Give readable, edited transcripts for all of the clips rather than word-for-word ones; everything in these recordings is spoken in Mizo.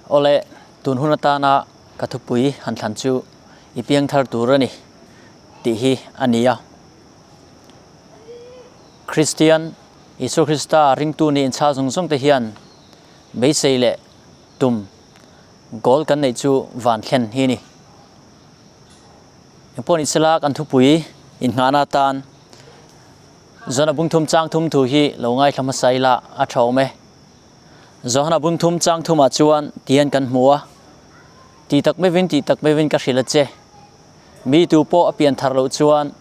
Awle, tun hun atana ka thupui han thlan chu i piang thar tur a ni tih hi a ni a. Kristian, Isua Krista ringtu ni inchhal zawng zawng te hian beisei leh tum goal kan neih chu van thlen hi a ni. Engpawh ni sela kan thupui innghahna atan Zona bungthum chang thum thu hi lo ngaithla hmasa ila a tha awm e. Johana bungthum chang thumah chuan tihian kan hmu a, Tih tak mevin tih tak mevin ka hrilh a che, mi tu pawh a pian thar loh chuan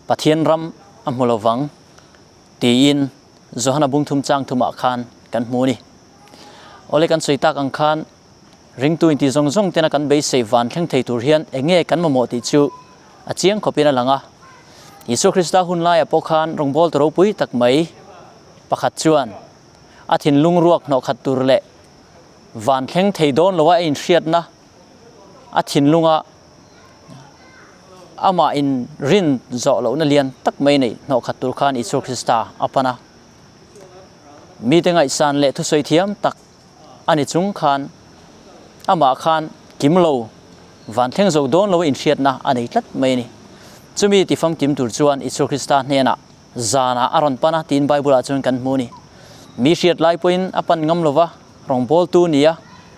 Pathian ram a hmu lo vang, tiin Johana bungthum chang thumah khan kan hmu a ni. Awle kan sawi tak ang khan ringtu inti zawng zawng tena kan beisei van thleng thei tur hian eng nge kan mamawh tih chu a chiang khawpin a lang a. Isua Krista hun laiah pawh khan rawngbawltu ropui tak mai pakhat chuan a thinlung ruak hnawh khat tur leh van thleng thei dawn loa a inhriatna a thinlunga amah in rin zawh lohna lian tak mai nei hnawh khat tur khan Isua Krista a pan a. Mite ngaihsan leh thusawi thiam tak a ni chung khan amah khan kim lo van thleng zo dawn loa inhriatna a nei tlat mai a ni. Chumi tifamkim tur chuan Isua Krista hnenah Zanah a rawn pan a tiin Bible ah chuan kan hmu a ni. Mi hriat lai pawhin a pan ngam lova, rawngbawltu ni a,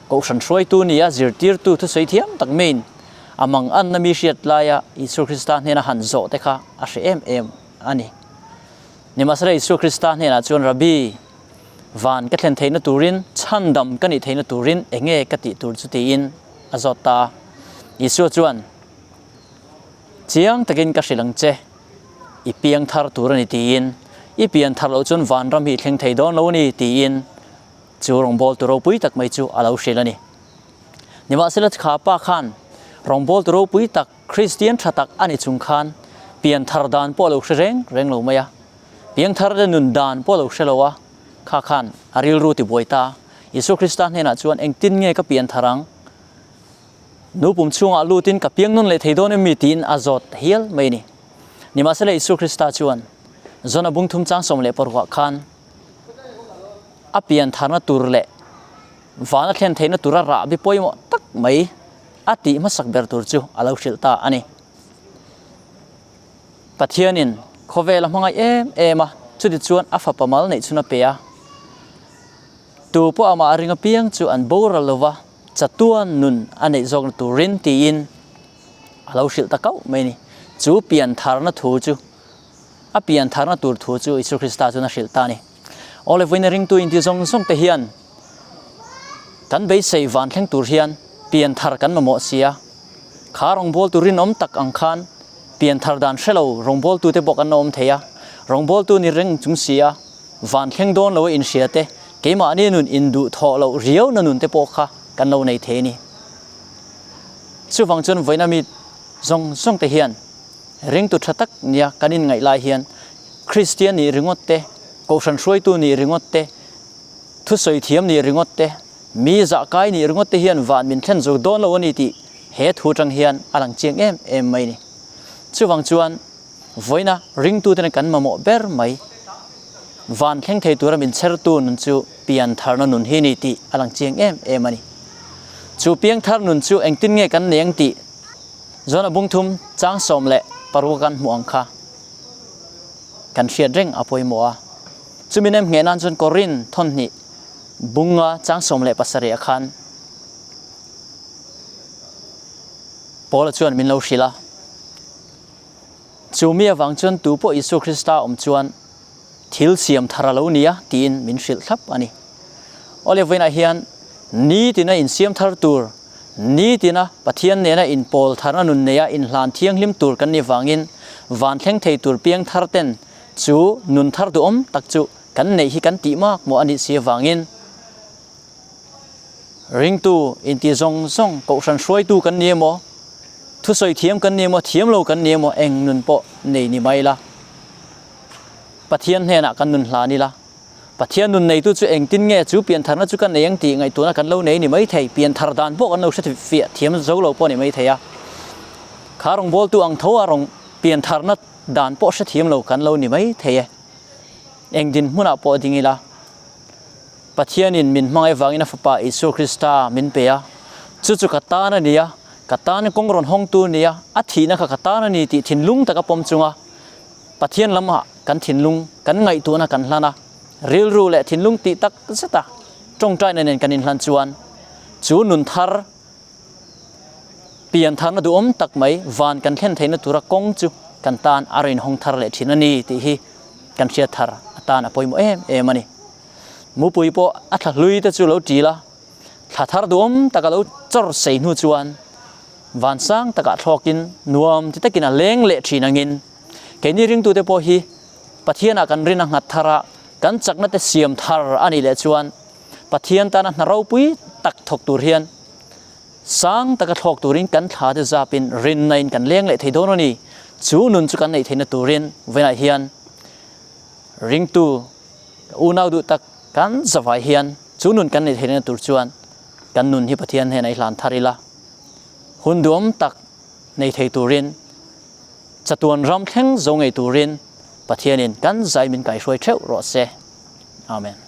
kohhran hruaitu ni a, zirtirtu thusawi thiam tak maiin a mang anna mi hriat laia Isua Krista hnena han zawh te kha a hre em em a ni. Nimahsela Isua Krista hnenah chuan Rabbi, van ka thlen theihna turin, chhandam ka nih theihna turin enge ka tih tur chu tiin a zawt ta a. Isua chuan, Chiang takin ka hrilh ang che. I piang thar tur a ni tiin, i pian thar loh chuan vanram hi i thleng thei dawn lo a ni tiin chu rawngbawltu ropui tak mai chu a lo hrilh a ni. Nimahsela kha pa khan rawngbawltu ropui tak, Kristian tha tak a ni chung khan pian thar dan pawh a lo hre reng reng lo mai a, piang thar te nun dan pawh a lo hre lo a, kha khan a rilru tibuai ta. Isua Krista hnenah chuan engtin nge ka pian thar ang? Nu pum chhungah lutin ka piang nawn leh thei dawn em mi tiin a zawt hial mai a ni. Nimahsela Isua Krista chuan Jona bung thum chang 16 ah khan a pian tharna tur leh van a thlen theihna tura rahbi pawimawh tak mai a tih hmasak ber tur chu a lo hrilh ta a ni. Pathianin khawvel a hmangaih em em a, chuti chuan a fapa mal neih chhun a pe a. Tu pawh amah a ring apiang chu an boral lo va. Chatuan nun a neih zawkna turin tiin a lo hrilh ta kauh mai a ni. Chu piantharna thu chu, a piantharna tur thu chu Isua Krista chuan a hrilh ta a ni. Aw le vawiina ringtu inti zawng zawng te hian kan beisei van thleng tur hian pianthar kan mamawh si a. Kha rawngbawltu rinawm tak ang khan pianthar dan hre lo rawngbawltute bawk an awm thei a. Rawngbawltu ni reng chung si a. Van thleng dawn lo a inhria te, keimahni nun induh thawh loh riau na nun te pawh kha kan lo nei thei a ni. Chuvang chuan vawiina mi zawng zawng te hian ringtu tha tak nia kan inngaih lai hian Kristian nih ringawt te, Kohhran hruaitu nih ringawt te, thusawi thiam nih ringawt te, mi zahkai nih ringawt te hian van min thlen zo dawn lo a ni tih he thu atang hian a lang chiang em em mai a ni. Chuvang chuan Vawiina ringtuten kan mamawh ber mai. Van thleng thei tura min chhertu nun chu pian tharna nun hi ni tih a lang chiang em em a ni. Chu piang thar nun chu engtin nge kan nei ang tih Jona bung thum chang 16 kan hmuh ang kha kan hriat reng a pawimawh a. Chumi nem ngheh nan chuan Korin thawnhnih bunga chang 17 ah khan Paula chuan min lo hrilh a. Chu mi avang chuan tu pawh Isua Krista awm chuan thil siam thar a lo ni a tiin min hrilh thlap a ni. Awle vawiinah hian nitina insiam thar tur, nitina Pathian nena inpawl tharna nun neia inhlan thianghlim tur kan nih vangin van thleng thei tur piang thar ten chu nun thar duhawm tak chu kan neih hi kan tih mak maw a nih si avangin Ringtu inti zawng zawng kohhran hruaitu kan ni emaw, thusawi thiam kan ni emaw, thiam lo kan ni emaw eng nun pawh nei ni mai ila. Pathian hnenah kan nun hlan ila. Pathian nun neitu chu engtin nge chu piantharna chu ka nei ang tih ngaihtuahna kan lo nei ni mai thei, pianthar dan pawh kan lo hre fiah thiam zo lo pawh ni mai thei a. Kha rawngbawltu ang tho a rawn piantharna dan pawh hre thiam lo kan lo ni mai thei e. Eng dinhmunah pawh ding ila. Pathianin min hmangaih vangin a Fapa Isua Krista min pe a, chu chu ka tan a ni a, ka tan kawng rawn hawngtu a ni a, a thihna kha ka tan a ni tih thinlung taka pawm chunga Pathian lamah kan thinlung kan ngaihtuahna kan hlan a, rilru leh thinlung tih tak zeta tawngtaina nen kan inhlan chuan chu nun thar pian tharna duhawm tak mai van kan thlen theihna tura kawng chu kan tan a rawn inhawng thar leh thin a ni tih hi kan hriat thar atan a pawimawh em em a ni. Mupui pawh a thla hlui te chu lo ṭil a, thla thar duhawm taka lo chawr sei hnu chuan vansang takah thlawkin nuam ti takin a leng leh ṭhin angin keini ringtute pawh hi Pathianah kan rin a nghat thar a, kan chakna te siam thar a nih leh chuan Pathian tana hna ropui tak thawk tur hian sang taka thlawk turin kan thla te zapin rinna-in kan leng leh thei dawn a ni. Chu nun chu kan neih theihna turin vawiinah hian ringtu Ka unau duh tak kan zavai hian chu nun kan neih theihna tur chuan kan nun hi Pathian hnenah i hlan thar ila. Hun duam tak nei thei turin, chatuan ram thleng zo ngei turin Pathianin kan zai min kaihruai theuh rawh se. Amen.